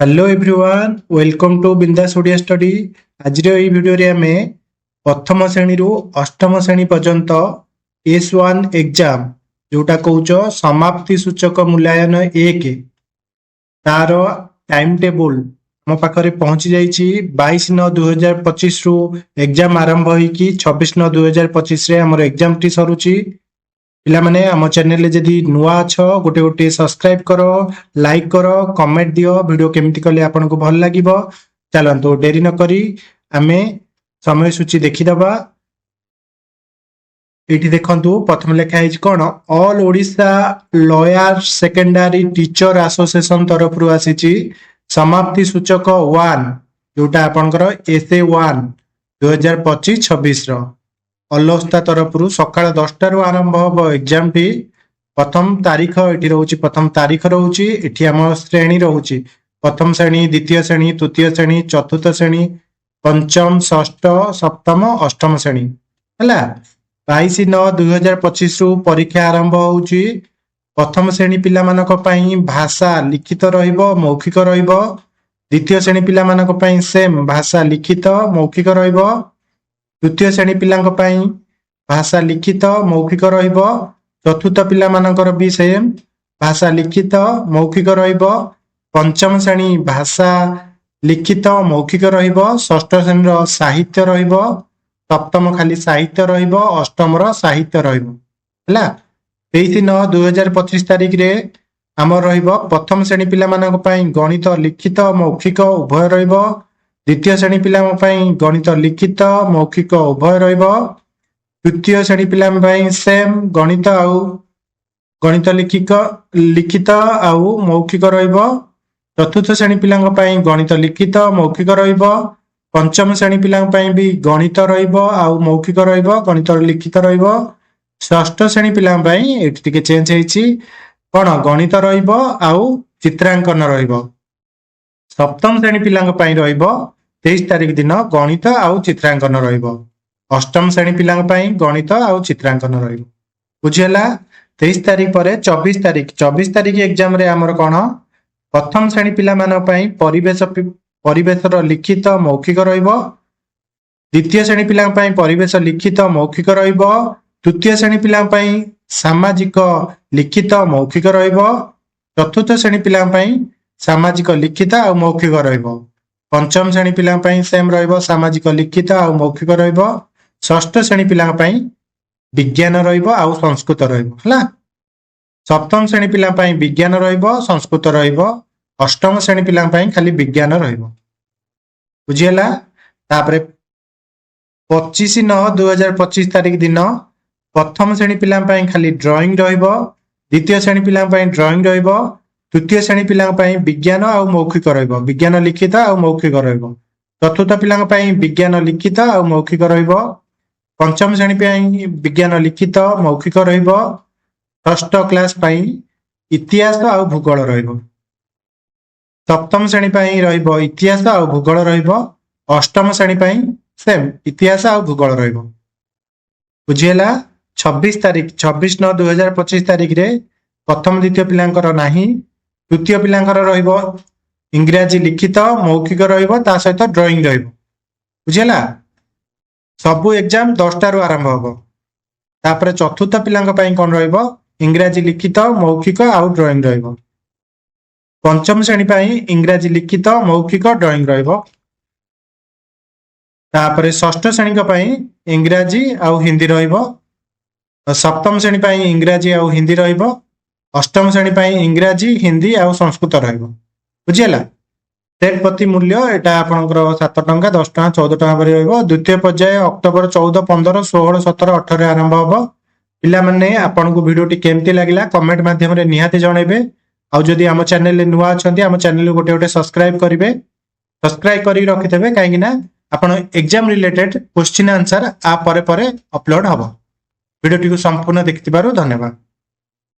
Hello everyone, welcome to Bindas Odia Study. ଆଜିର ଏହି ଭିଡ଼ିଓରେ ଆମେ ପ୍ରଥମ ଶ୍ରେଣୀରୁ ଅଷ୍ଟମ ଶ୍ରେଣୀ ପର୍ଯ୍ୟନ୍ତ ଏସ୍ 1 ଏକ୍ଜାମ, ଯୋଉଟା କହୁଛ ସମାପ୍ତି ସୂଚକ ମୂଲ୍ୟାୟନ 1, ତାର ଟାଇମ ଟେବୁଲ ଆମ ପାଖରେ ପହଞ୍ଚି ଯାଇଛି। 22/9/2025ରୁ ଏକ୍ଜାମ ଆରମ୍ଭ ହେଇକି 26/9/2025ରେ ଆମର ଏକ୍ଜାମଟି ସରୁଛି। ପିଲାମାନେ, ଆମ ଚ୍ୟାନେଲରେ ଯଦି ନୂଆ ଅଛ, ଗୋଟେ ଗୋଟେ ସବସ୍କ୍ରାଇବ କର, ଲାଇକ୍ କର, କମେଣ୍ଟ ଦିଅ ଭିଡ଼ିଓ କେମିତି କଲେ ଆପଣଙ୍କୁ ଭଲ ଲାଗିବ। ଚାଲନ୍ତୁ, ଡେରି ନ କରି ଆମେ ସମୟ ସୂଚୀ ଦେଖିଦବା। ଏଇଠି ଦେଖନ୍ତୁ, ପ୍ରଥମେ ଲେଖା ହେଇଛି କଣ? All Odisha Lower Secondary Teacher Association ତରଫରୁ ଆସିଛି ସମାପ୍ତି ସୂଚକ 1, ଯୋଉଟା ଆପଣଙ୍କର ଏସ୍ ଏ 1 2025-26ର। ଅଲୋସ୍ତା ତରଫରୁ ସକାଳ 10ଟାରୁ ଆରମ୍ଭ ହବ ଏକ୍ଜାମଟି। ପ୍ରଥମ ତାରିଖ ଏଠି ରହୁଛି, ପ୍ରଥମ ତାରିଖ ରହୁଛି। ଏଠି ଆମ ଶ୍ରେଣୀ ରହୁଛି, ପ୍ରଥମ ଶ୍ରେଣୀ, ଦ୍ୱିତୀୟ ଶ୍ରେଣୀ, ତୃତୀୟ ଶ୍ରେଣୀ, ଚତୁର୍ଥ ଶ୍ରେଣୀ, ପଞ୍ଚମ, ଷଷ୍ଠ, ସପ୍ତମ, ଅଷ୍ଟମ ଶ୍ରେଣୀ। ହେଲା, 22/9/2025ରୁ ପରୀକ୍ଷା ଆରମ୍ଭ ହଉଛି। ପ୍ରଥମ ଶ୍ରେଣୀ ପିଲାମାନଙ୍କ ପାଇଁ ଭାଷା ଲିଖିତ ରହିବ, ମୌଖିକ ରହିବ। ଦ୍ୱିତୀୟ ଶ୍ରେଣୀ ପିଲାମାନଙ୍କ ପାଇଁ ସେମ୍, ଭାଷା ଲିଖିତ, ମୌଖିକ ରହିବ। ତୃତୀୟ ଶ୍ରେଣୀ ପିଲାଙ୍କ ପାଇଁ ଭାଷା ଲିଖିତ, ମୌଖିକ ରହିବ। ଚତୁର୍ଥ ପିଲାମାନଙ୍କର ବି ସେମ୍, ଭାଷା ଲିଖିତ, ମୌଖିକ ରହିବ। ପଞ୍ଚମ ଶ୍ରେଣୀ ଭାଷା ଲିଖିତ, ମୌଖିକ ରହିବ। ଷଷ୍ଠ ଶ୍ରେଣୀର ସାହିତ୍ୟ ରହିବ। ସପ୍ତମ ଖାଲି ସାହିତ୍ୟ ରହିବ। ଅଷ୍ଟମର ସାହିତ୍ୟ ରହିବ। ହେଲା, 23/9/2025 ତାରିଖରେ ଆମର ରହିବ ପ୍ରଥମ ଶ୍ରେଣୀ ପିଲାମାନଙ୍କ ପାଇଁ ଗଣିତ ଲିଖିତ, ମୌଖିକ ଉଭୟ ରହିବ। ଦ୍ୱିତୀୟ ଶ୍ରେଣୀ ପିଲାଙ୍କ ପାଇଁ ଗଣିତ ଲିଖିତ, ମୌଖିକ ଉଭୟ ରହିବ। ତୃତୀୟ ଶ୍ରେଣୀ ପିଲାଙ୍କ ପାଇଁ ସେମ୍, ଗଣିତ ଆଉ ଗଣିତ ଲିଖିତ ଆଉ ମୌଖିକ ରହିବ। ଚତୁର୍ଥ ଶ୍ରେଣୀ ପିଲାଙ୍କ ପାଇଁ ଗଣିତ ଲିଖିତ, ମୌଖିକ ରହିବ। ପଞ୍ଚମ ଶ୍ରେଣୀ ପିଲାଙ୍କ ପାଇଁ ବି ଗଣିତ ରହିବ ଆଉ ମୌଖିକ ରହିବ, ଗଣିତ ଲିଖିତ ରହିବ। ଷଷ୍ଠ ଶ୍ରେଣୀ ପିଲାଙ୍କ ପାଇଁ ଏଠି ଟିକେ ଚେଞ୍ଜ ହେଇଛି। କଣ? ଗଣିତ ରହିବ ଆଉ ଚିତ୍ରାଙ୍କନ ରହିବ। ସପ୍ତମ ଶ୍ରେଣୀ ପିଲାଙ୍କ ପାଇଁ ରହିବ 23 ତାରିଖ ଦିନ ଗଣିତ ଆଉ ଚିତ୍ରାଙ୍କନ ରହିବ। ଅଷ୍ଟମ ଶ୍ରେଣୀ ପିଲାଙ୍କ ପାଇଁ ଗଣିତ ଆଉ ଚିତ୍ରାଙ୍କନ ରହିବ। ବୁଝିହେଲା? 23 ତାରିଖ ପରେ 24 ତାରିଖ। 24 ତାରିଖ ଏକ୍ଜାମରେ ଆମର କଣ? ପ୍ରଥମ ଶ୍ରେଣୀ ପିଲାମାନଙ୍କ ପାଇଁ ପରିବେଶର ଲିଖିତ, ମୌଖିକ ରହିବ। ଦ୍ୱିତୀୟ ଶ୍ରେଣୀ ପିଲାଙ୍କ ପାଇଁ ପରିବେଶ ଲିଖିତ, ମୌଖିକ ରହିବ। ତୃତୀୟ ଶ୍ରେଣୀ ପିଲାଙ୍କ ପାଇଁ ସାମାଜିକ ଲିଖିତ, ମୌଖିକ ରହିବ। ଚତୁର୍ଥ ଶ୍ରେଣୀ ପିଲାଙ୍କ ପାଇଁ ସାମାଜିକ ଲିଖିତ ଆଉ ମୌଖିକ ରହିବ। ପଞ୍ଚମ ଶ୍ରେଣୀ ପିଲାଙ୍କ ପାଇଁ ସେମ୍ ରହିବ, ସାମାଜିକ ଲିଖିତ ଆଉ ମୌଖିକ ରହିବ। ଷଷ୍ଠ ଶ୍ରେଣୀ ପିଲାଙ୍କ ପାଇଁ ବିଜ୍ଞାନ ରହିବ ଆଉ ସଂସ୍କୃତ ରହିବ। ହେଲା, ସପ୍ତମ ଶ୍ରେଣୀ ପିଲାଙ୍କ ପାଇଁ ବିଜ୍ଞାନ ରହିବ, ସଂସ୍କୃତ ରହିବ। ଅଷ୍ଟମ ଶ୍ରେଣୀ ପିଲାଙ୍କ ପାଇଁ ଖାଲି ବିଜ୍ଞାନ ରହିବ। ବୁଝିହେଲା? ତାପରେ 25/9/2025 ତାରିଖ ଦିନ ପ୍ରଥମ ଶ୍ରେଣୀ ପିଲାଙ୍କ ପାଇଁ ଖାଲି ଡ୍ରଇଂ ରହିବ। ଦ୍ୱିତୀୟ ଶ୍ରେଣୀ ପିଲାଙ୍କ ପାଇଁ ଡ୍ରଇଂ ରହିବ। ତୃତୀୟ ଶ୍ରେଣୀ ପିଲାଙ୍କ ପାଇଁ ବିଜ୍ଞାନ ଆଉ ମୌଖିକ ରହିବ, ବିଜ୍ଞାନ ଲିଖିତ ଆଉ ମୌଖିକ ରହିବ। ଚତୁର୍ଥ ପିଲାଙ୍କ ପାଇଁ ବିଜ୍ଞାନ ଲିଖିତ ଆଉ ମୌଖିକ ରହିବ। ପଞ୍ଚମ ଶ୍ରେଣୀ ପାଇଁ ବିଜ୍ଞାନ ଲିଖିତ, ମୌଖିକ ରହିବ। ଷଷ୍ଠ କ୍ଲାସ ପାଇଁ ଇତିହାସ ଆଉ ଭୂଗୋଳ ରହିବ। ସପ୍ତମ ଶ୍ରେଣୀ ପାଇଁ ରହିବ ଇତିହାସ ଆଉ ଭୂଗୋଳ ରହିବ। ଅଷ୍ଟମ ଶ୍ରେଣୀ ପାଇଁ ସେମ୍, ଇତିହାସ ଆଉ ଭୂଗୋଳ ରହିବ। ବୁଝିହେଲା? 26 ତାରିଖ, 26/9/2025 ତାରିଖରେ ପ୍ରଥମ, ଦ୍ୱିତୀୟ ପିଲାଙ୍କର ନାହିଁ। ତୃତୀୟ ପିଲାଙ୍କର ରହିବ ଇଂରାଜୀ ଲିଖିତ, ମୌଖିକ ରହିବ, ତା ସହିତ ଡ୍ରଇଂ ରହିବ। ବୁଝିହେଲା? ସବୁ ଏକ୍ଜାମ 10ଟାରୁ ଆରମ୍ଭ ହବ। ତାପରେ ଚତୁର୍ଥ ପିଲାଙ୍କ ପାଇଁ କଣ ରହିବ? ଇଂରାଜୀ ଲିଖିତ, ମୌଖିକ ଆଉ ଡ୍ରଇଂ ରହିବ। ପଞ୍ଚମ ଶ୍ରେଣୀ ପାଇଁ ଇଂରାଜୀ ଲିଖିତ, ମୌଖିକ, ଡ୍ରଇଂ ରହିବ। ତାପରେ ଷଷ୍ଠ ଶ୍ରେଣୀଙ୍କ ପାଇଁ ଇଂରାଜୀ ଆଉ ହିନ୍ଦୀ ରହିବ। ସପ୍ତମ ଶ୍ରେଣୀ ପାଇଁ ଇଂରାଜୀ ଆଉ ହିନ୍ଦୀ ରହିବ। ଅଷ୍ଟମ ଶ୍ରେଣୀ ପାଇଁ ଇଂରାଜୀ, ହିନ୍ଦୀ ଆଉ ସଂସ୍କୃତ ରହିବ। ବୁଝିହେଲା? ସେଟ୍ ପ୍ରତି ମୂଲ୍ୟ ଏଇଟା ଆପଣଙ୍କର 7 ଟଙ୍କା, 10 ଟଙ୍କା, 14 ଟଙ୍କା ପରି ରହିବ। ଦ୍ୱିତୀୟ ପର୍ଯ୍ୟାୟ ଅକ୍ଟୋବର 14, 15, 16, 17, 18ରେ ଆରମ୍ଭ ହବ। ପିଲାମାନେ, ଆପଣଙ୍କୁ ଭିଡିଓଟି କେମିତି ଲାଗିଲା କମେଣ୍ଟ ମାଧ୍ୟମରେ ନିହାତି ଜଣେଇବେ। ଆଉ ଯଦି ଆମ ଚ୍ୟାନେଲରେ ନୂଆ ଅଛନ୍ତି, ଆମ ଚ୍ୟାନେଲକୁ ଗୋଟେ ଗୋଟେ ସବସ୍କ୍ରାଇବ କରିବେ, ସବସ୍କ୍ରାଇବ କରିକି ରଖିଦେବେ, କାହିଁକି ନା ଆପଣ ଏକ୍ଜାମ ରିଲେଟେଡ କ୍ୱେଶ୍ଚିନ୍ ଆନ୍ସର ଆ ପରେ ପରେ ଅପଲୋଡ ହବ। ଭିଡିଓଟିକୁ ସମ୍ପୂର୍ଣ୍ଣ ଦେଖିଥିବାରୁ ଧନ୍ୟବାଦ।